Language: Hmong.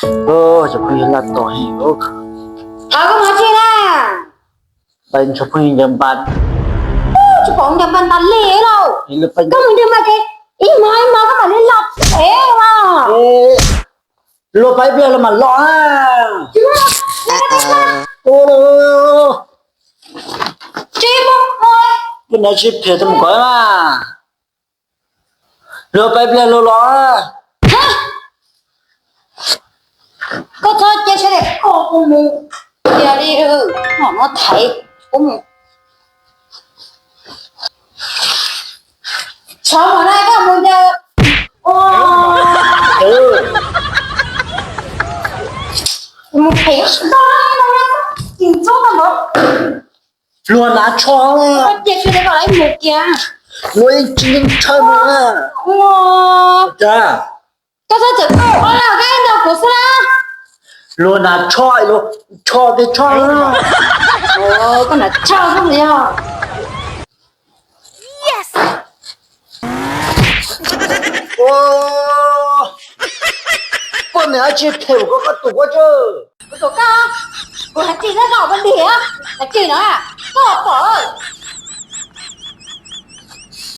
Cov phooj ywg laj tos heev. Thov koj mus tsi na? Pais nrog phooj ywg ncaws npas. Tsis pom ncaws npas tas li lauj. Koj mus ncaws npas ces ib hmo ib hmo koj mam li los pem mas. Luag pais ib pliag los mam los. Tsis pom. Peb nov tsis phem tau mus kom mas. Luag pais ib pliag luag los. Koj txhob cia sawv daws kom kuv mus. Cia li, nom no thaiv kuv mus. Tsov muag na, koj mus ntawd. Kuv mus phem tsis tau na, tim txob tau npaum. Luag hnav tsho. Koj cia sawv daws kom lawv mus kiag. Luag yeej tsis yeej tshaw mus na. Koj txhob txawm koj los koj nrog kuv xwb na. Luag hnav tsho, tsho tej tsho. Koj hnav tsho xwb yog. Poj niam dab tsi phem koj, koj tus koj tsi. Kuv tus koj, kuv hais tsis txhob koj ua poj niam, hais tsis no, koj pom.